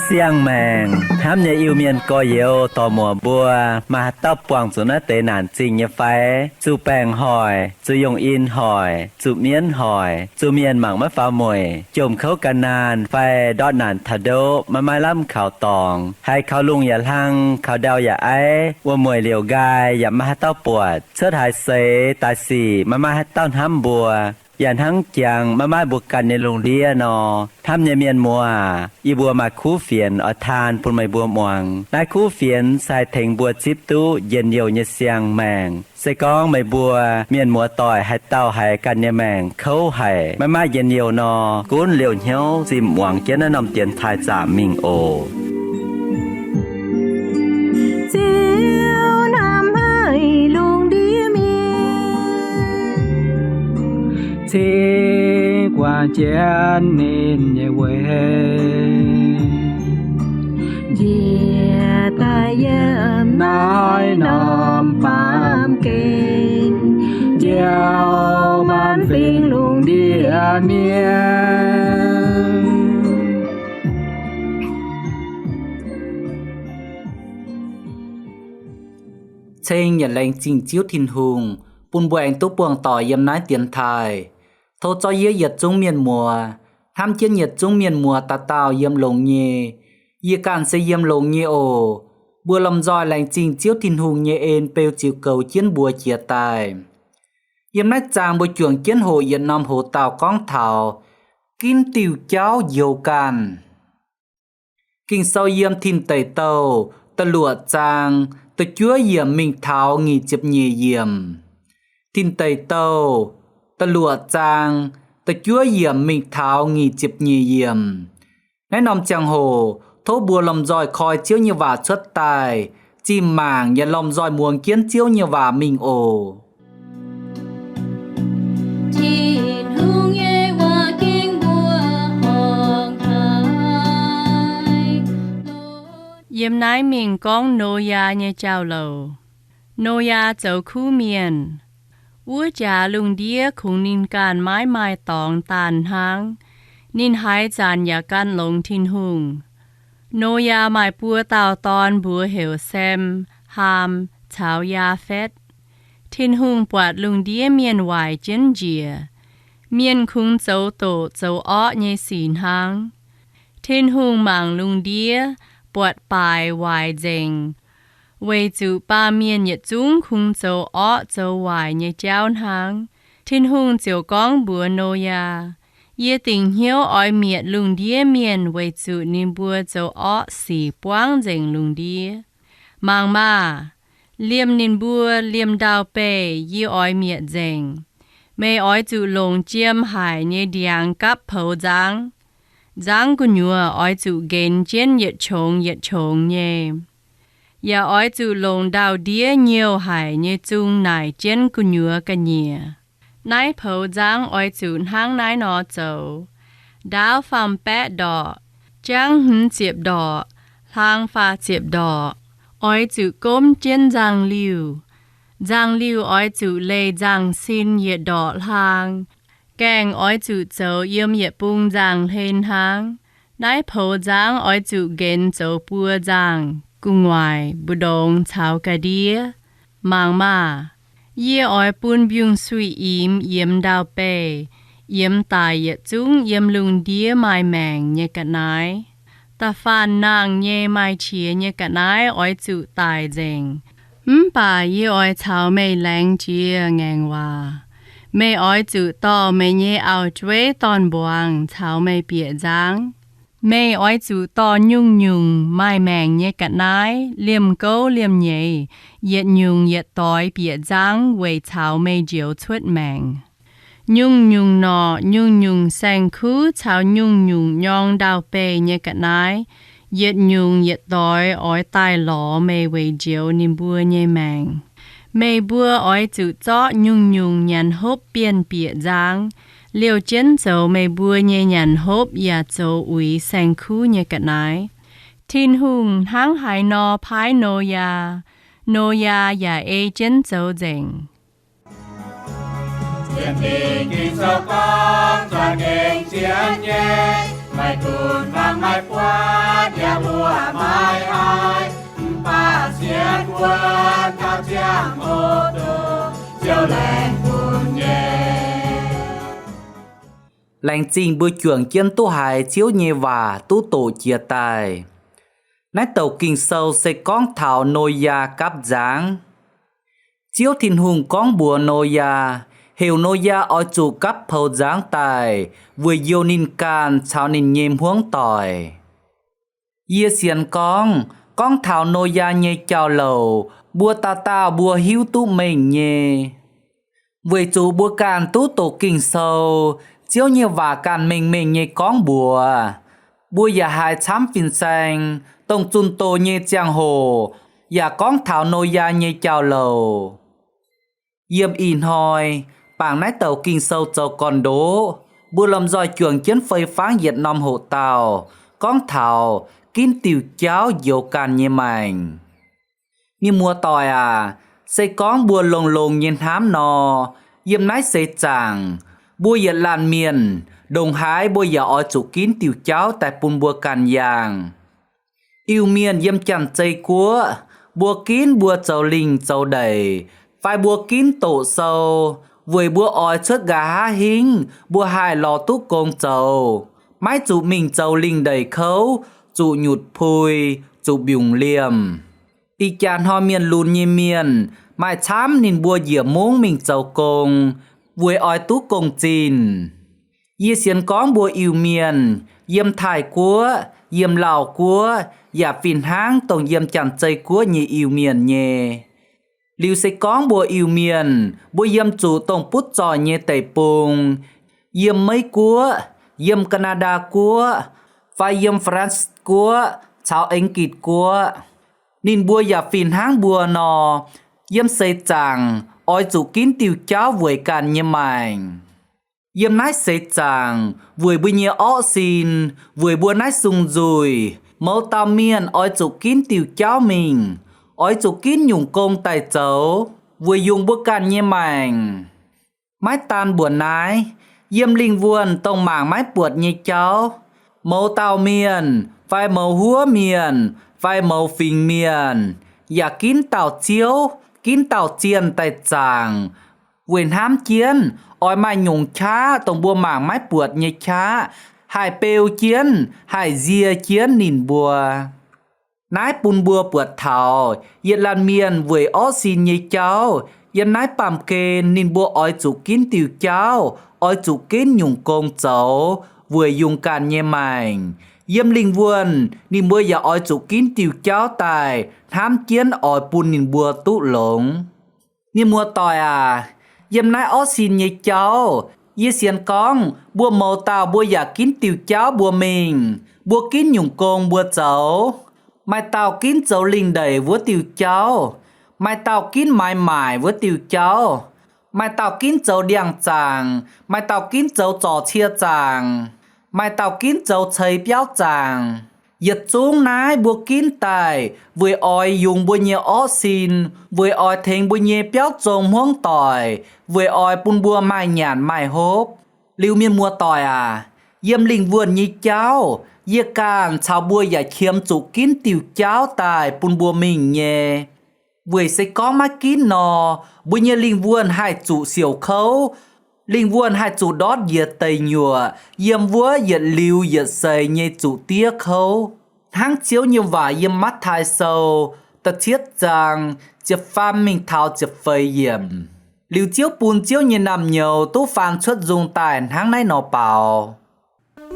Siang-maengc hnamv nyei Iu-Mienh gorx-youz dorc-muoc mbuo, maaih haaix dauh buangh zuqc naaiv deix naanc zingh nyei fai? Zuqc baengc hoic, zuqc yongh in hoic, zuqc mienv hoic, zuqc mienh mangc maiv faaux mueic, jomc kouv gan naanh fai ndortv naanc taux ndoqv maiv maaih lamh kaux dorngx, haiz kaux lungh yaac hlang, kaux ndau yaac aiv, wuom-mueic liouc nqaai yaac maiv maaih haaix dauh buatc, cuotv haaix seix daaih sic maiv maaih haaix dauh hnamv mbuo, yaac hnangv jangx maiv maaih mbuo ganh nyei lungh ndiev nor, hnamv nyei mienh muoz aac, yie mbuo maaih kuv fienx oix taan bun meih mbuo muangx. Naaiv kuv fienx se haih tengx mbuo zipv duqv njien-youh nyei siang-maengc. Se gorngv meih mbuo mienh muoz-doic haaix dauh haiz ganh nyei maengc kouv haic, maiv maaih njien-youh nor, gunv liouh hnyouv zinh muangx jienv naaiv norm dienx taaih zaamc mingh oc. Ziouv hnamv haic lungh ndiev mienh, cingx guangc jienv ninh nyei weic, njiec daaih yiem naaiv norm baamh gen, njoux maanc fingx lungh ndiev mienh. Ceng yaac laengz zingh Ziouv Tin-Hungh bun mbuo aengx duqv buangh doic yiem naaiv dienx taaih. Tov zorqv yie yietc zungv mienh muoz, hnamv jienv yietc zungv mienh muoz dauh dauh yiem longx nyei. Yie ganh se yiem longx nyei oc. Mbuo lomh nzoih laengz zingh Ziouv Tin-Hungh nyei en beu ziux goux jienv mbuo jiex daaih. Yiem naaiv zaang mbuo juangc jienv hoqc yietc norm hoc dauh gorngv taux ginv diuh jauv njoux ganh. Ging-Sou yiem Tin Deic Douh da'luoqc zaang da'juov yiemc mingh taux nyic ziepc nyeic yiemc. Tin Deic Douh da'luoqc zaang da'juov yiemc mingh taux nyic ziepc nyeic yiemc. Naaiv norm ziangh hoc tov mbuo lomh nzoih koi Ziouv nyei waac cuotv daaih, zinh mangc yaac lomh nzoih muangx jienv Ziouv nyei waac mingh oc. Tin-Hungh nyei waac gengh mbuo horngc haic. Yiem naaiv mingh gorngv Noyaa nyei jauv-louc. Noyaa zoux kuv mienh. Wuov jaax lungh ndiev kungx ninh ganh maiv maaih dorngx daanh hnangv. Ninh haaix zanc yaac gan longx Tin-Hungh. Noyaa maaih buo dauh dorn mbuox heuc Sem, Haam caux Yaafetv. Tin-Hungh buatc lungh ndiev mienh waaic jienv njiec. Mienh kungx zoux doqc zoux orqv nyei sic hnangv. Tin-Hungh mangc lungh ndiev buatc baaix waaic nzengc, weic zuqc baamh mienh yietc zungv kungx zoux orqv zoux waaic nyei jauv hnangv. Tin-Hungh ziouc gorngv mbuox Noyaa, Yie dingc hnyouv oix mietc lungh ndiev mienh weic zuqc ninh mbuo zoux orqv sic buangv nzengc lungh ndiev. Mangc maah! Liemh ninh mbuo liemh ndau-beih yie oix mietc nzengc. Meih oix zuqc longc jiem haic nyei ndiangx gapv poux nzangv. Nzangv gu'nyuoz oix zuqc nqenx jienv yietc qongx yietc qongx nyei. Yaac oix zuqc longc ndau-ndiev nyouh haic nyei zung naaic jienv gu'nyuoz ga'nyiec. Naaiv poux nzangv oix zuqc hnangv naaiv nor zoux. Ndaauv faam-baeqv ndorqc, jangv hmz ziepc ndorqc, hlaang faah ziepc ndorqc. Oix zuqc gomv jienv nzangv-liuh. Nzangv-liuh oix zuqc leih nzangv-sin yietc ndorqc hlaang. Gaengh oix zuqc zoux yiem yietc bung nzangv-hlen hnangv. Naaiv poux nzangv oix zuqc nqenx zoux buo nzangv, gu'nguaaic, mbu'ndongx caux ga'ndiev. Mangc maah! Yie oix bun mbiungc-suiv-imx yiemx ndau-beih, yiemx daic yietc zungv yiem lungh ndiev maaih maengc nyei ga'naaiv. Da'faanh nangh nyei maaih qiex nyei ga'naaiv oix zuqc daic nzengc. Mv baac yie oix caux meih laengz jiex ngaengc waac. Meih oix zuqc dorh meih nyei auv-jueiv dorn-mbuangz caux meih bieqc nzangv. Meih oix zuqc dorh nyungc-nyungc maaih maengc nyei ga'naaiv, liemh gouv liemh nyeiz, yietc nyungc yietc doix bieqc nzangv weic caux meih njoux cuotv maengc. Nyungc-nyungc norqc, nyungc-nyungc saeng-kuv caux nyungc-nyungc nyorng ndau-beih nyei ga'naaiv, yietc nyungc yietc doix oix daaih lorz meih weic njoux ninh mbuo nyei maengc. Meih mbuo oix zuqc zorqv nyungc-nyungc nyanc hopv bienh bieqc nzangv. liouh jienv zoux meih mbuo nyei nyanc hopv yaac zoux uix saeng-kuv nyei ga'naaiv. Tin-Hungh hnangv haaix nor paaiv Noyaa, Noyaa yaac ei jienv zoux nzengc. Sienx Fingx Ging-Sou gorngv, zuangx gengh sienx nyei, maiv gunv fangx maiv buatc, yaac mbuoqc maiv haiz, mv baac sienx wuonv taux ziangh hoc dongh Ziouv laengz bun nyei. Laengz zingh mbuo juangc jienv duqv haiz Ziouv nyei waac duqv doqc jiex daaih. Naaiv douc Ging-Sou se gorngv taux Noyaa gapv nzangv. Ziouv Tin-Hungh gorngv mbuox Noyaa, heuc Noyaa oix zuqc gapv poux nzangv daaih weic njoux ninh ganh caux ninh nyei hmuangv doic. Yie sienx gorngv, gorngv taux Noyaa nyei jauv-louc, mbuo dauh dauh mbuo hiuv duqv mengh nyei. Weic zuqc mbuo ganh duqv doqc Ging-Sou, Ziouv nyei waac ganh mengh mengh nyei gorngv mbuox, mbuo yaac haiz camv fin-saeng, dongh zunh doz nyei ziangh hoc yaac gorngv taux Noyaa nyei jauv-louc. Yiem ih hnoi, bangc naaiv douc Ging-Sou zoux gorn-ndoqv, mbuo lomh nzoih juangc jienv fei fangv yietc norm hoqc dauh, gorngv taux ginv diuh jauv njoux ganh nyei maengc. Mienh muoz-doic aac, se gorngv mbuo longx-longx nyei hnamv nor, yiem naaiv seix zaangc, mbuo yietc laanh mienh ndongc haaix mbuo yaac oix zuqc ginv diuh jauv daaih bun mbuo ganh yangh. Iu-Mienh yiem Janx-Zei Guoqv, mbuo ginv mbuo zoux lingh zoux ndeic, fai mbuo ginv doqc sou, weic mbuo oix cuotv nqa'haav hingv mbuo haih lorz duqv gong zoux, maiv zuqc mingh zoux lingh ndeic kouv, zuqc nyutc pui, zuqc mbiungc liemh. Ih jaax hnoi mienh lunx nyei mienh maaih camv ninh mbuo njiec mungv mingh zoux gong, weic oix duqv gong-zinh. Yie sienx gorngv mbuo Iu-Mienh yiem Taiv-Guoqv, yiem Lauv-Guoqv, yaac fih hnangv dongh yiem Janx-Zei Guoqv nyei Iu-Mienh nyei. Liuz se gorngv mbuo Iu-Mienh mbuo yiem zuqc dongh butv zoih nyei deic-bung, yiem Meiv-Guoqv, yiem Gaa^naa^ndaa Guoqv, fai yiem Faa^lan^si Guoqv caux Eng^gitc Guoqv, ninh mbuo yaac fih hnangv mbuo nor, yiem seix zaangc oix zuqc ginv diuh jauv weic ganh nyei maengc. Yiem naaiv seix zaangc weic mbuo nyei orqv sin, weic mbuo naaiv sung nzuih, mouz dauh mienh oix zuqc ginv diuh jauv mingh, oix zuqc ginv nyungc gong daaih zoux, weic yungz mbuo ganh nyei maengc. Maiv daan mbuoqc naaiv, yiem lingh wuonh dongh mangc maiv buatc nyei jauv, mouz dauh mienh fai mouz huov mienh fai mouz fingx mienh yaac ginv dauh ziouv, ginv dauh zienh daaih zaangc, weic hnamv jienv oix maaih nyungc qaqv dongh mbuo mangc maiv buatc nyei qaqv haih beu jienv, haih nzie jienv ninh mbuo. Naaiv bun mbuo buatc taux yietc laanh mienh weic orqv sin nyei jauv, yiem naaiv baamh gen ninh mbuo oix zuqc ginv diuh jauv, oix zuqc ginv nyungc gong zoux weic yungz ganh nyei maengc. Yiem lingh wuonh ninh mbuo yaac oix zuqc ginv diuh jauv daaih hnamv jienv oix bun ninh mbuo duqv longx. Mienh muoz-doic aac, yiem naaiv orqv sin nyei jauv, yie sienx gorngv mbuo mouz dauh mbuo yaac ginv diuh jauv mbuo mingh, mbuo ginv nyungc gong mbuo zoux. Maaih dauh ginv zoux lingh ndeic wuov diuh jauv, maaih dauh ginv maaiz maaic wuov diuh jauv, maaih dauh ginv zoux ndiangx-zaangc, maaih dauh ginv zoux zorc cie zaangc, maaih dauh ginv zoux ceix biauv zaangc. Yietc zungv naaiv mbuo ginv daaih weic oix yungz mbuo nyei orqv sin, weic oix tengx mbuo nyei biauv zong hmuangv doic, weic oix bun mbuo maaih nyanc maaih hopv. Liuz mienh muoz-doic aac, yiem lingh wuonh nyei jauv, yie ganh caux mbuo yaac qiemx zuqc ginv diuh jauv daaih bun mbuo mingh nyei. Weic se gorngv maiv ginv nor, mbuo nyei lingh wuonh haih zuqc siouc kouv, lingh wuonh haih zuqc ndortv njiec deic nyuoqc, yiem wuov yietc liuz yietc seix nyei zuqc diev kouv. Hnangv Ziouv nyei waac yiem Matv^taai Sou da'cietv zaang ziepc faam mingh taux ziepc feix yiemc. Liuz Ziouv bun Ziouv nyei naamh nyouz duqv faan cuotv nzung daaih hnangv naaiv nor baaux.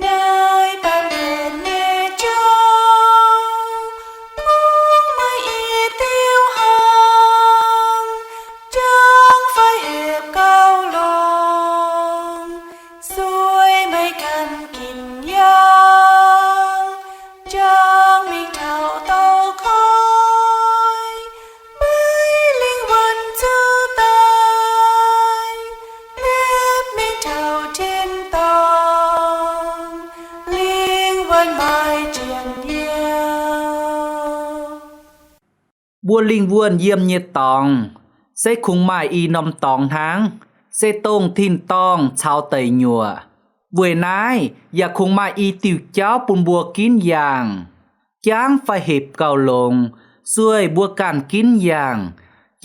Naaiv baamh mienh nyei jauv, bungx meih i diuh hlang, jangx fai hepc gauh longx, sueih meih ganh ginc yaangh, jangx mingh taux douz-koiv, maiv lingh wuonh zuqc daaih, liepc mingh taux tin Mbuo lingh wuonh yiem nyei dorngx se kungx maaih i norm dorngx hnangv, se dongh tin-dorngh caux deic nyuoqc. Weic naaiv yaac kungx maaih i diuh jauv bun mbuo ginv yaangh, jangv fai hepc gauh longx, sueih mbuo ganh ginv yaangh,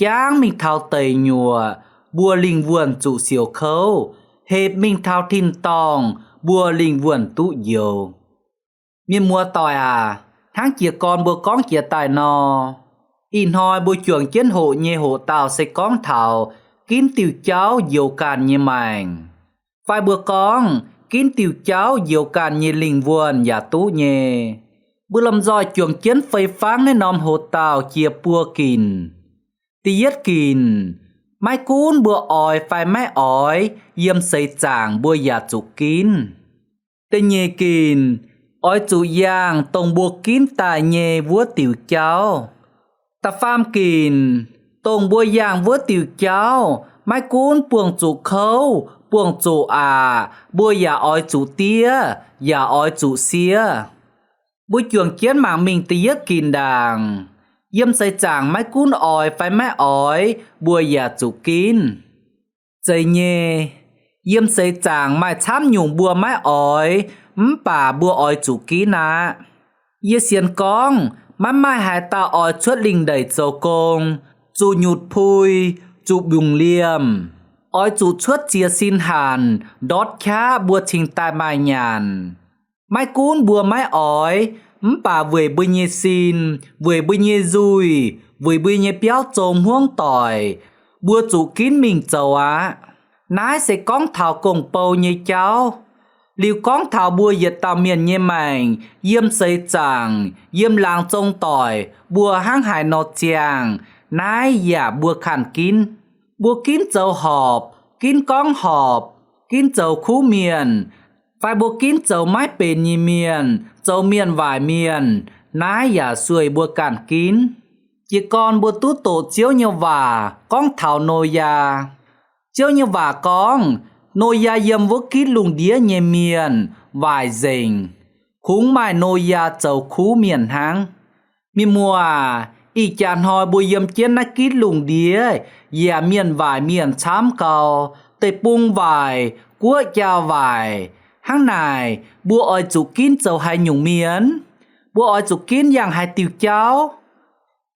jangv mingh taux deic nyuoqc mbuo lingh wuonh zuqc siouc kouv, hepc mingh taux tin-dorngh mbuo lingh wuonh duqv njoux. Mienh muoz-doic aac, hnangv jiez gorn mbuo gorngv jiex daaih nor, ih hnoi mbuo juangc jienv hoqc nyei hoqc dauh se gorngv taux ginv diuh jauv njoux ganh nyei maengc, fai mbuo gorngv ginv diuh jauv njoux ganh nyei lingh wuonh yaac duqv nyei. Mbuo lomh nzoih juangc jienv fei fangv naaiv norm hoqc dauh jiex buo ginc. Da'yietv ginc, maiv gunv mbuo oix fai maiv oix, yiem seix zaangc mbuo yaac zuqc ginv. Da'nyeic ginc, oix zuqc yaangh dongh mbuo ginv daaih nyei wuov diuc jauv. Da'faam ginc, dongh mbuo yaangh wuov diuc jauv, maiv gunv buangh zuqc kouv, buangh zuqc aqc, mbuo yaac oix zuqc diev, yaac oix zuqc siev. Mbuo juangc jienv mangc mingh da'yietv ginc ndaangc. Yiem seix zaangc maiv gunv oix fai maiv oix, mbuo yaac zuqc ginv. Zeiz nyei, yiem seix zaangc maaih camv nyungc mbuo maiv oix, mv baac mbuo oix zuqc ginv aqv. Yie sienx gorngv maiv maaih haaix dauh oix cuotv lingh ndeic zoux gong, zuqc nyutc pui, zuqc mbiungc liemh, oix zuqc cuotv ziex sin hanc ndortv qaqv mbuo cingx daaih maaih nyanc. Maiv gunv mbuo maiv oix, mv baac weic mbuo nyei sin, weic mbuo nyei nzuih, weic mbuo nyei biauv zong hmuangv doic, mbuo zuqc ginv mingh zoux aqv. Naaiv se gorngv taux gong-bou nyei jauv. Liuz gorngv taux mbuo yietc dauh mienh nyei maengc, yiem seix zaangc, yiem laangz zong doic, mbuo hnangv haaix nor ziangh, naaiv yaac mbuo kanh ginv. Mbuo ginv zoux horpc, ginv gorngv horpc, ginv zoux kuv mienh, fai mbuo ginv zoux maiv benx nyei mienh, zoux mienh waaic mienh, naaiv yaac sueih mbuo ganh ginv. Jiez gorn mbuo duqv doqc Ziouv nyei waac gorngv taux Noyaa. Ziouv nyei waac gorngv, Noyaa yiem wuov gitv lungh ndiev nyei mienh waaic nzengc, kungx maaih Noyaa zoux kuv mienh hnangv. Mienh muoz aac, ih jaax hnoi mbuo yiem jienv naaiv gitv lungh ndiev yaac mienh waaic mienh camv gau, deic-bung waaic, guoqv jaa waaic. Hnangv naaic, mbuo oix zuqc ginv zoux haaix nyungc mienh? Mbuo oix zuqc ginv yangh haaix diuh jauv?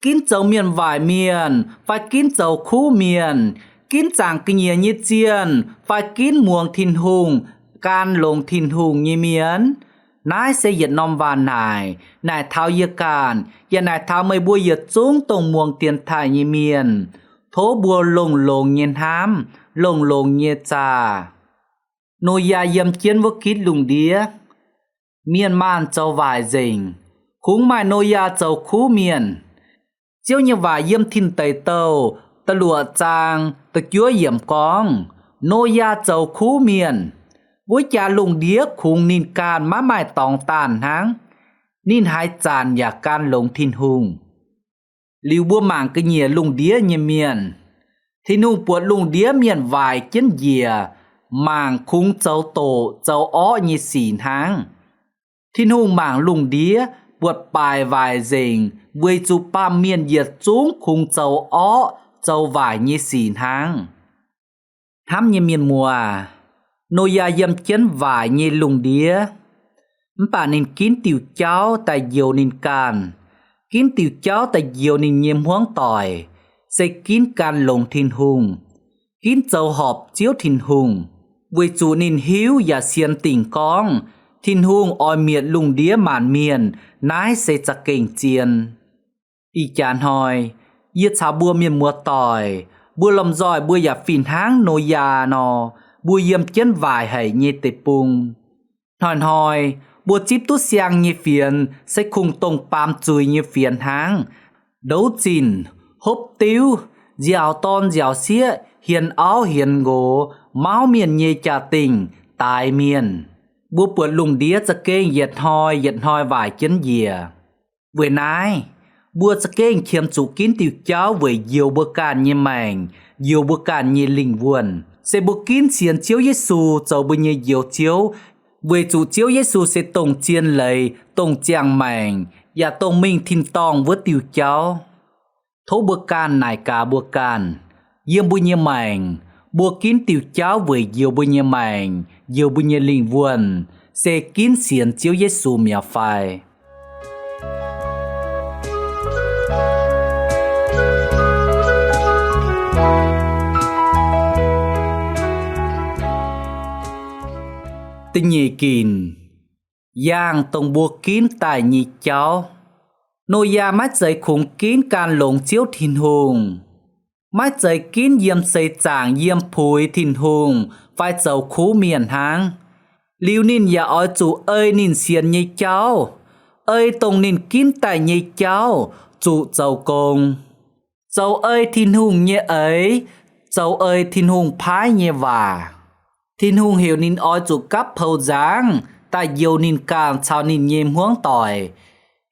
Ginv zoux mienh waaic mienh fai ginv zoux kuv mienh? Ginv zaangc ga'nyiec nyei zienh fai ginv muangx Tin-Hungh, gan longx Tin-Hungh nyei mienh? Naaiv se yietc norm waac naaic, naaic taux yie ganh, yaac naaic taux meih mbuo yietc zungv dongh muangx dienx taaih nyei mienh. Tov mbuo longx-longx nyei hnamv, longx-longx nyei zaah. Noyaa yiem jienv wuov gitv lungh ndiev, mienh maanh zoux waaic nzengc, kungx maaih Noyaa zoux kuv mienh. Ziouv nyei waac yiem Tin Deic Douh da'luoqc zaang da'juov yiemc gorngv, Noyaa zoux kuv mienh. Wuov jaax lungh ndiev kungx ninh ganh maiv maaih dorngx daanh hnangv. Ninh haaix zanc yaac gan longx Tin-Hungh. Liuz mbuo mangc ga'nyiec lungh ndiev nyei mienh. Tin-Hungh buatc lungh ndiev mienh waaic jienv njiec, mangc kungx zoux doqc zoux orqv nyei sic hnangv. Tin-Hungh mangc lungh ndiev buatc baaic waaic nzengc weic zuqc baamh mienh yietc zungv kungx zoux orqv zoux waaic nyei sic hnangv. Hnamv nyei mienh muoz, Noyaa yiem jienv waaic nyei lungh ndiev, mv baac ninh ginv diuh jauv daaih njoux ninh ganh, ginv diuh jauv daaih njoux ninh nyei hmuangv doic, se ginv gan longx Tin-Hungh, ginv zoux horpc Ziouv Tin-Hungh, weic zuqc ninh hiuv yaac sienx dingc gorngv Tin-Hungh oix mietc lungh ndiev maanc mienh, naaiv se za'gengh zien. Ih jaax hnoi, yie caux mbuo mienh muoz-doic, mbuo lomh nzoih mbuo yaac fih hnangv Noyaa nor, mbuo yiem jienv waaic haic nyei deic-bung. Hnoi-hnoi mbuo zipv duqv siang nyei fienx se kungx dongh baamz zuiz nyei fienx hnangv, ndouv zinh, hopv diuv, nziaaux dorn nziaaux sieqv, hienx auv hienx nqox, mauv mienh nyei jaa-dingh, daix mienh. Mbuo buatc lungh ndiev za'gengh yietc hnoi yietc hnoi waaic jienv njiec. Weic naaiv, mbuo za'gengh qiemx zuqc ginv diuh jauv weic njoux mbuo ganh nyei maengc, njoux mbuo ganh nyei lingh wuonh. Se mbuo ginv sienx Ziouv Yesu zoux mbuo nyei Njoux Ziouv, weic zuqc Ziouv Yesu se dongh zien leiz, dongh ziangh maengc, yaac dongh mingh tin-dorngh wuov diuh jauv. Tov mbuo ganh naaic gaax mbuo ganh, yiem mbuo nyei maengc, mbuo ginv diuh jauv weic njoux mbuo nyei maengc, njoux mbuo nyei lingh wuonh, se ginv sienx Ziouv Yesu mi'aqv fai? Da'nyeic ginc, yangh dongh mbuo ginv daaih nyei jauv. Noyaa maiv zeiz kungx ginv gan longx Ziouv Tin-Hungh, maiv zeiz ginv yiem seix zaangc yiem puix Tin-Hungh fai zoux kuv mienh hnangv. Liuz ninh yaac oix zuqc ei ninh sienx nyei jauv, ei dongh ninh ginv daaih nyei jauv zuqc zoux gong, zoux ei Tin-Hungh nyei eix, zoux ei Tin-Hungh paaiv nyei waac. Tin-Hungh heuc ninh oix zuqc gapv poux nzangv daaih njoux ninh ganh caux ninh nyei hmuangv doic.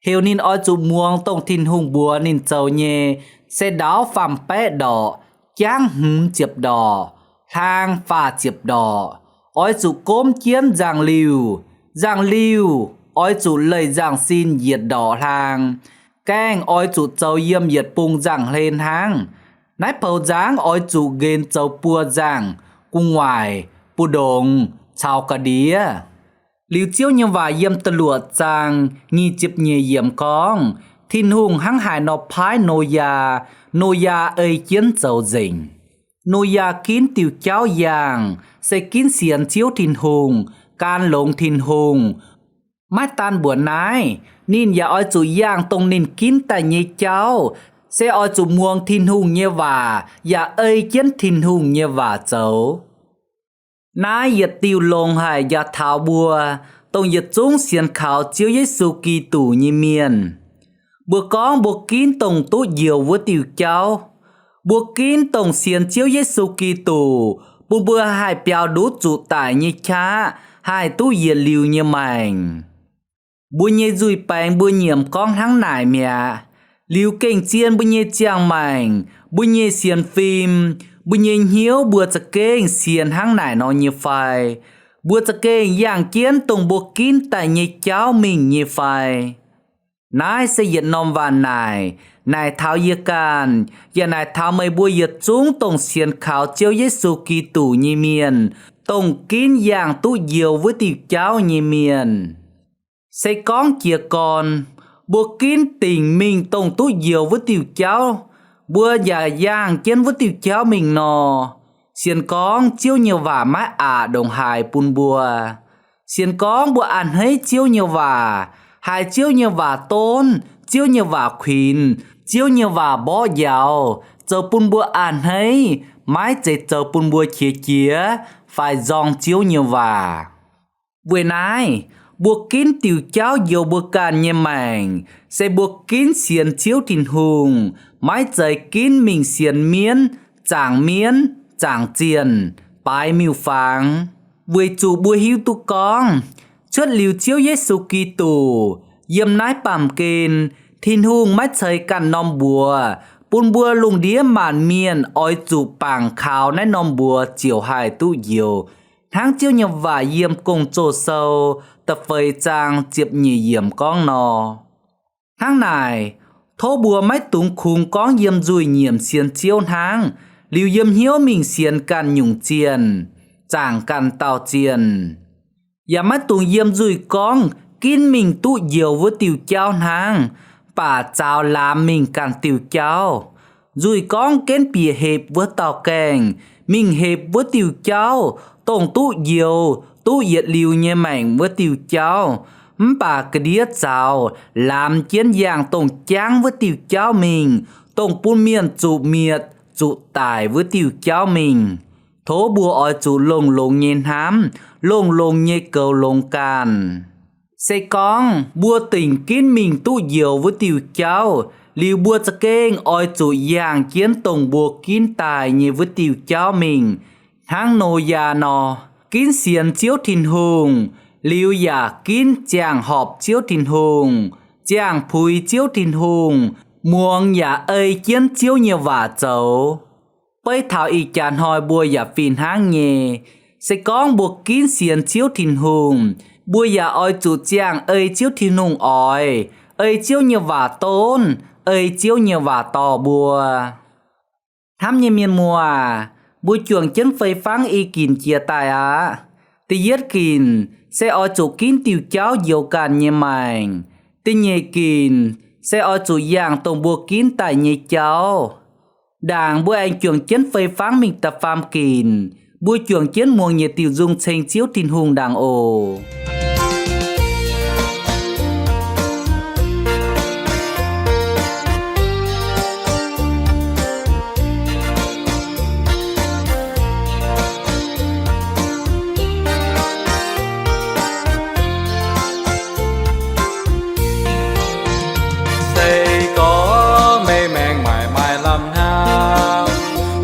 Heuc ninh oix zuqc muangx dongh Tin-Hungh mbuox ninh zoux nyei, se ndaauv faam-baeqv ndorqc, jangv hmz ziepc ndorqc, hlaang faah ziepc ndorqc. Oix zuqc gomv jienv nzangc-liuh. Nzangc-liuh oix zuqc leih nzangc-sin yietc ndorqc hlaang. Gaengh oix zuqc zoux yiem yietc bung nzangc-hlen hnangv. Naaiv poux nzangv oix zuqc nqenx zoux buo nzangc, gu'nguaaic, bu'ndongx caux ga'ndiev. Liuz Ziouv nyei waac yiem da'luoqc zaang nyic ziepc nyeic yiemc gorngv, Tin-Hungh hnangv haaix nor paaiv Noyaa, Noyaa ei jienv zoux nzengc. Noyaa ginv diuh jauv yangh se ginv sienx Ziouv Tin-Hungh, gan longx Tin-Hungh. Maiv daan mbuoqc naaiv, ninh yaac oix zuqc yangh dongh ninh ginv daaih nyei jauv, se oix zuqc muangx Tin-Hungh nyei waac yaac ei jienv Tin-Hungh nyei waac zoux. Naaiv yietc diuh longx haic njaaux taux mbuo, dongh yietc zungv sienx kaux Ziouv Yesu Giduc nyei mienh. Mbuo gorngv mbuo ginv dongh duqv njoux wuov diuh jauv. Mbuo ginv dongh sienx Ziouv Yesu Giduc, bun mbuo haih biaux nduqc zuqc daic nyei qaqv, haih duqv yietc liuz nyei maengc. Mbuo nyei nzuih baengx mbuo nyiemc gorngv hnangv naaic mi'aqv. Liuz gengh zien mbuo nyei ziangh maengc, mbuo nyei sienx fim, mbuo nyei hnyouv mbuo za'gengh sienx hnangv naaic nor nyei fai? Mbuo za'gengh yangh jienv dongh mbuo ginv daaih nyei jauv mingh nyei fai? Naaiv se yietc norm waac naaic, naaic taux yie ganh, yaac naaic taux meih mbuo yietc zungv dongh sienx kaux Ziouv Yesu Giduc nyei mienh, dongh ginv yangh duqv njoux wuov diuh jauv nyei mienh. Se gorngv jiez gorn, mbuo ginv dingc mingh dongh duqv njoux wuov diuh jauv, mbuo yaac yangh jienv wuov diuh jauv mingh nor, sienx gorngv Ziouv nyei waac maiv aqc ndongc haaix bun mbuo. Sienx gorngv mbuo a'hneiv Ziouv nyei waac, haiz Ziouv nyei waac donv, Ziouv nyei waac kuinx, Ziouv nyei waac mborqv njaaux, zoux bun mbuo a'hneiv, maiv zeiz zoux bun mbuo qiex jiez fai nzorng Ziouv nyei waac. Weic naaiv, mbuo ginv diuc jauv njoux mbuo ganh nyei maengc, se mbuo ginv sienx Ziouv Tin-Hungh, maiv zeiz ginv mingh sienx mienv, zaangc mienv, zaangc zienh, baaix miuc-fangx. Weic zuqc mbuo hiuv duqv gorngv, cuotv liuz Ziouv Yesu Giduc, yiem naaiv baamh gen, Tin-Hungh maiv ceix ganh norm mbuox, bun mbuo lungh ndiev maanc mienh oix zuqc bangc kaux naaiv norm mbuox ziouc haih duqv njoux, hnangv Ziouv nyei waac yiem Gong-Zoh Sou da'feix zaang ziepc nyeic yiemc gorngv nor. Hnangv naaic, tov mbuo maiv dungx kungx gorngv yiem nzuih nyiemc sienx Ziouv hnangv, liuz yiem hnyouv mingh sienx ganh nyungc zienh, zaangc ganh dauh zienh. Yaac maiv dungx yiem nzuih gorngv ginv mingh duqv njoux wuov diuh jauv hnangv, baac zaaux laamx mingh ganh diuh jauv. Nzuih gorngv genv bieqc hepc wuov dauh gaengh, mingh hepc wuov diuh jauv, dongh duqv njoux, duqv yietc liuz nyei maengc wuov diuh jauv, mv baac ga'ndiev zaux laamx jienv yangh dongh jangv wuov diuh jauv mingh, dongh bun mienh zuqc mietc, zuqc daic wuov diuh jauv mingh. Tov mbuo oix zuqc longx-longx nyei hnamv, longx-longx nyei goux longx ganh. Se gorngv mbuo dingc ginv mingh duqv njoux wuov diuh jauv, liuz mbuo za'gengh oix zuqc yangh jienv dongh mbuo ginv daaih nyei wuov diuh jauv mingh, hnangv Noyaa nor, ginv sienx Ziouv Tin-Hungh, liuz yaac ginv ziangh horpc Ziouv Tin-Hungh, ziangh puix Ziouv Tin-Hungh, muangx yaac ei jienv Ziouv nyei waac zoux. Beiv taux ih jaax hnoi mbuo yaac fih hnangv nyei. Se gorngv mbuo ginv sienx Ziouv Tin-Hungh, mbuo yaac oix zuqc ziangh ei Ziouv Tin-Hungh oix, ei Ziouv nyei waac donv, ei Ziouv nyei waac dorh mbuo. Hnamv nyei mienh muoz aac, mbuo juangc jienv fei fangv i ginc jiex daaih aqv. Da'yietv ginc se oix zuqc ginv diuh jauv njoux ganh nyei maengc. Da'nyeic ginc se oix zuqc yangh dongh mbuo ginv daaih nyei jauv. Ndaangc mbuo aengx juangc jienv fei fangv mingh da'faam ginc, mbuo juangc jienv muangx yietc diuh nzung ceng Ziouv Tin-Hungh ndaangc oc. Se gorngv meih maengc maiv maaih lamh hnangv,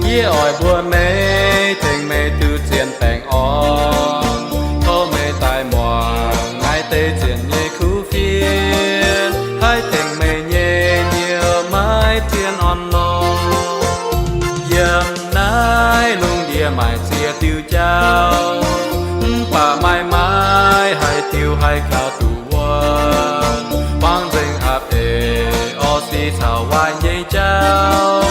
yie oix mbuox meih, tengx meih duqv zien baengh orn. Tov meih daaih muangx naaiv deix zienc nyei kuv fienx, haih tengx meih nyei njoux maiv zien orn-lorqc. Yiem naaiv lungh ndiev maaih ziex diuh jauv, mv baac maaih maaih haaix diuh haih kaux duqv wuonv. Buangv nzengc aapv eix, orv sic caux waaic nyei jauv,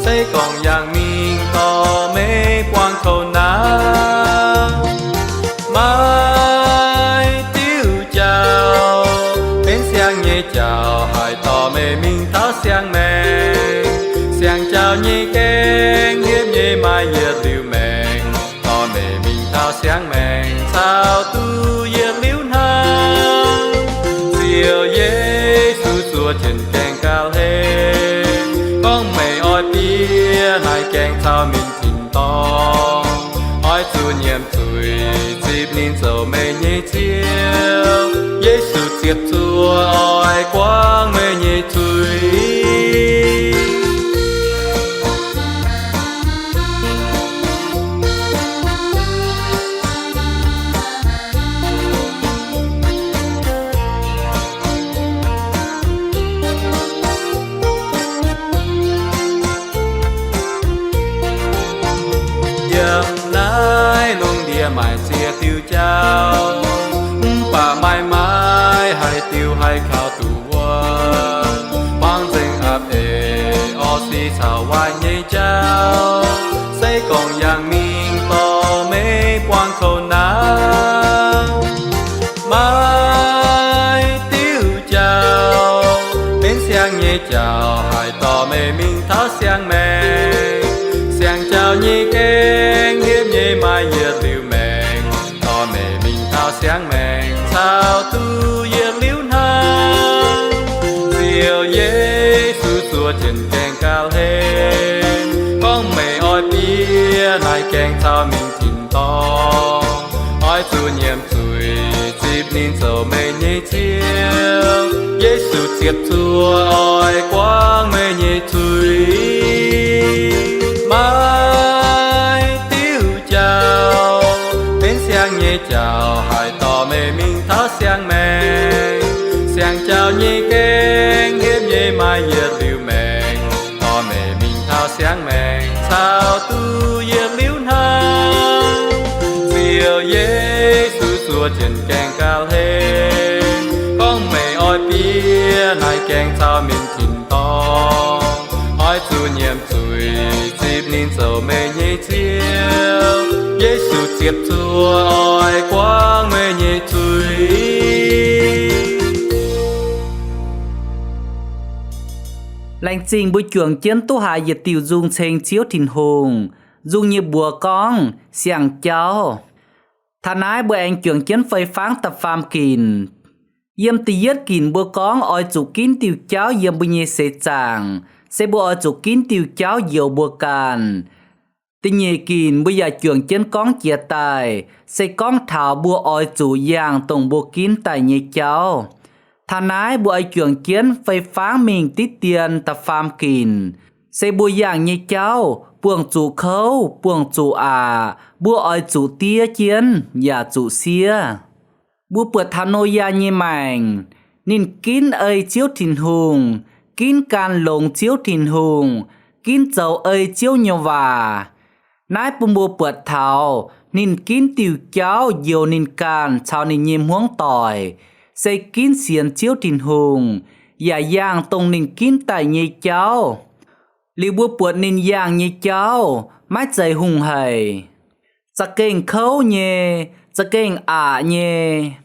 se gorngv yangh mingh dorh meih buangh kouv naaiv. Maaih diuh jauv benx siang nyei jauv, haih dorh meih mingh taux siang-maengc. Siang-jauv nyei gaengh hietv nyei maaih yietc liuz maengc, dorh meih mingh taux siang-maengc caux duqv yietc liuz hnangv. Ziouv Yesu zuov jienv gaengh ga'hlen, gorngv meih oix bieqc naaiv gaengh caux mingh tin-dorngh. Oix zuqc nyiemc zuiz, zipv ninh zoux meih nyei Ziouv. Yesu ziepc zuoqv oix guangc meih nyei zuiz. Yiem naaiv lungh ndiev maaih ziex diuh jauv, mv baac maaih maaih haaix diuh haih kaux duqv wuonv. Buangv nzengc aapv eix, orv sic caux waaic nyei jauv, se gorngv yangh mingh dorh meih buangh kouv naaiv. Maaih diuh jauv benx siang nyei jauv, haih dorh meih mingh taux siang-maengc. Siang-jauv nyei gaengh hietv nyei maaih yietc liuz maengc, dorh meih mingh taux siang-maengc caux duqv yietc liuz hnangv. Ziouv Yesu zuov jienv gaengh ga'hlen, gorngv meih oix bieqc naaiv gaengh caux mingh tin-dorngh. Oix zuqc nyiemc zuiz, zipv ninh zoux meih nyei Ziouv. Yesu ziepc zuoqv oix guangc meih nyei zuiz. Maaih diuh jauv benx siang nyei jauv, haih dorh meih mingh taux siang-maengc. Siang-jauv nyei gaengh hietv nyei maaih yietc liuz maengc, dorh meih mingh taux siang-maengc caux duqv yietc liuz hnangv. Ziouv Yesu zuov jienv gaengh ga'hlen, gorngv meih oix bieqc naaiv gaengh caux mingh tin-dorngh. Oix zuqc nyiemc zuiz, zipv ninh zoux meih nyei Ziouv. Yesu ziepc zuoqv oix guangc meih nyei zuiz. Laengz zingh mbuo juangc jienv duqv haiz yietc diuh nzung ceng Ziouv Tin-Hungh. Nzung nyei mbuox gorngv siang-jauv. Taux naaiv mbuo aengx juangc jienv fei fangv da'faam ginc. Yiem da'yietv ginc mbuo gorngv oix zuqc ginv diuh jauv yiem mbuo nyei seix zaangc, se mbuo oix zuqc ginv diuh jauv njoux mbuo ganh. Da'nyeic ginc mbuo yaac juangc jienv gorngv jiex daaih, se gorngv taux mbuo oix zuqc yangh dongh mbuo ginv daaih nyei jauv. Taux naaiv mbuo oix juangc jienv fei fangv mingh diqv dien da'faam ginc, se mbuo yangh nyei jauv buangh zuqc kouv, buangh zuqc aqc, mbuo oix zuqc diev jienv yaac zuqc siev. Mbuo buatc taux Noyaa nyei maengc, ninh ginv ei Ziouv Tin-Hungh, ginv gan longx Ziouv Tin-Hungh, ginv zoux ei Ziouv nyei waac. Naaiv bun mbuo buatc taux ninh ginv diuh jauv njoux ninh ganh caux ninh nyei hmuangv doic, se ginv sienx Ziouv Tin-Hungh, yaac yangh dongh ninh ginv daaih nyei jauv. Liuz mbuo buatc ninh yangh nyei jauv maiv zeiz hungh haic, za'gengh kouv nyei, za'gengh aqc nyei.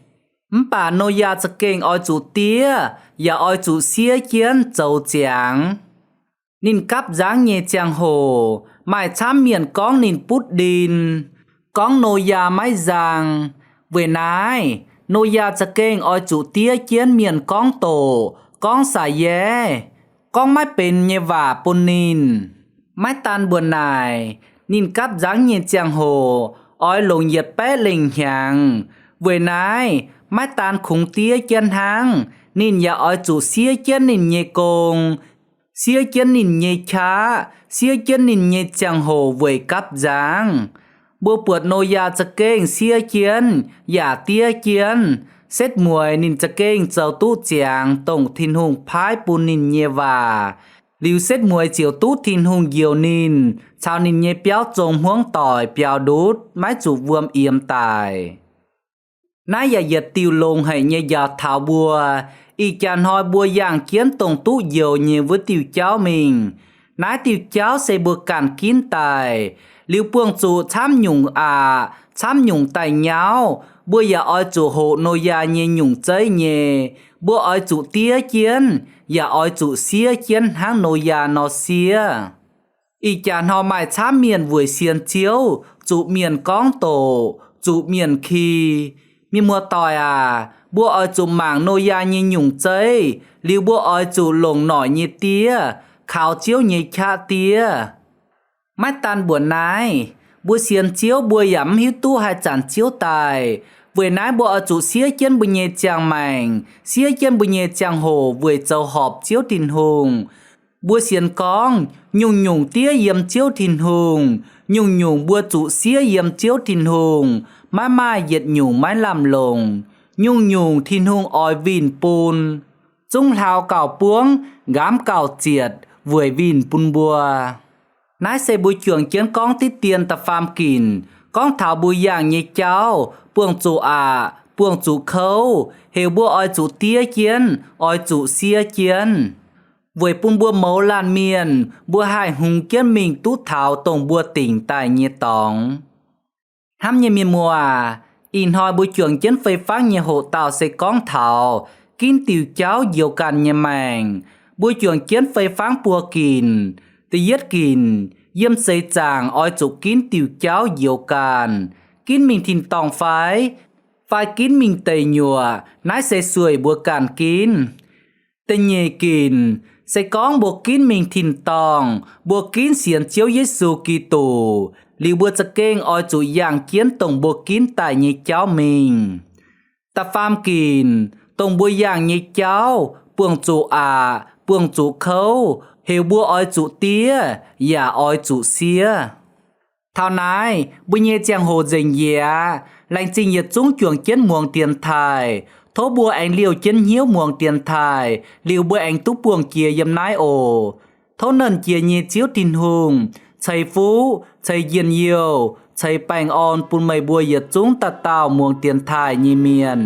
Mv baac Noyaa za'gengh oix zuqc diev yaac oix zuqc siev jienv zoux ziangx. Ninh gapv nzangv nyei ziangh hoc maaih camv mienh gorngv ninh butv ndin, gorngv Noyaa maiv nzang. Weic naaiv, Noyaa za'gengh oix zuqc diev jienv mienh gorngv doqc, gorngv saax-yaev, gorngv maiv benx nyei waac bun ninh. Maiv daan mbuoqc naaic, ninh gapv nzangv nyei ziangh hoc oix longc yietc baeqv lengh hnyangx. Weic naaiv, maiv daan kungx diev jienv hnangv, ninh yaac oix zuqc siev jienv ninh nyei gong, siev jienv ninh nyei qaqv, siev jienv ninh nyei ziangh hoc weic gapv nzangv. Mbuo buatc Noyaa za'gengh siev jienv yaac diev jienv, setv mueiz ninh za'gengh zoux duqv ziangx dongh Tin-Hungh paaiv bun ninh nyei waac. Liuz setv mueiz ziouc duqv Tin-Hungh njoux ninh caux ninh nyei biauv zong hmuangv doic biaux ndutv, maiv zuqc wuom yiemx daic. Naaiv yaac yietc diuh longx haic nyei njaaux taux mbuo. Ih jaax hnoi mbuo yangh jienv dongh duqv njoux nyei wuov diuh jauv mingh. Naaiv diuh jauv se mbuo ganh ginv daaih. Liuz buangh zuqc camv nyungc aqc, camv nyungc daaih nyauv, mbuo yaac oix zuqc hoqc Noyaa nyei nyungc zeiv nyei. Mbuo oix zuqc diev jienv, yaac oix zuqc siev jienv hnangv Noyaa nor siev. Ih jaax hnoi maaih camv mienh weic sienx Ziouv zuqc mienh gorngv doqc, zuqc mienh ki. Mienh muoz-doic aac, mbuo oix zuqc mangc Noyaa nyei nyungc zeiv, liuz mbuo oix zuqc longc noic nyei diev, kaux Ziouv nyei qaqv diev. Maiv daan mbuoqc naaiv, mbuo sienx Ziouv mbuo yaac mv hiuv duqv haih zanc Ziouv daaih. Weic naaiv mbuo oix zuqc siev jienv mbuo nyei ziangh maengc, siev jienv mbuo nyei ziangh hoc weic zoux horpc Ziouv Tin-Hungh. Mbuo sienx gorngv nyungc-nyungc diev yiem Ziouv Tin-Hungh, nyungc-nyungc mbuo zuqc siev yiem Ziouv Tin-Hungh, maiv maaih yietc nyungc maiv lamh longc. Nyungc-nyungc Tin-Hungh oix winh bun, zungv hlaau gauh buangv, nqaamv gauh zietc weic winh bun mbuo. Naaiv se mbuo juangc jienv gorngv diqv dien da'faam ginc, gorngv taux mbuo yangh nyei jauv, buangh zuqc aqc, buangh zuqc kouv, heuc mbuo oix zuqc diev jienv, oix zuqc siev jienv, weic bun mbuo mouz laanh mienh mbuo haih hungx jienv mingh duqv taux dongh mbuo dingc daaih nyei dorngx. Hnamv nyei mienh muoz aac, ih hnoi mbuo juangc jienv fei fangv nyei hoqc dauh se gorngv taux ginv diuh jauv njoux ganh nyei maengc. Mbuo juangc jienv fei fangv buo ginc. Da'yietv ginc, yiem seix zaangc oix zuqc ginv diuh jauv njoux ganh, ginv mingh tin-dorngh fai, fai ginv mingh deic nyuoqc, naaiv se sueih mbuo ganh ginv. Da'nyeic ginc, se gorngv mbuo ginv mingh tin-dorngh, mbuo ginv sienx Ziouv Yesu Giduc, liuz mbuo za'gengh oix zuqc yangh jienv dongh mbuo ginv daaih nyei jauv mingh. Da'faam ginc, dongh mbuo yangh nyei jauv buangh zuqc aqc, buangh zuqc kouv, heuc mbuo oix zuqc diev yaac oix zuqc siev. Taux naaiv mbuo nyei ziangh hoc nzengc njiec aqv. Laengz zingh yietc zungv juangc jienv muangx dienx taaih. Tov mbuo aengx liouh jienv hnyouv muangx dienx taaih, liuz mbuo aengx duqv buangh jiex yiem naaiv oc. Tov Nernh Jiex nyei Ziouv Tin-Hungh ceix fuqv, ceix njien-youh, ceix baengh orn bun meih mbuo yietc zungv dauh dauh muangx dienx taaih nyei mienh.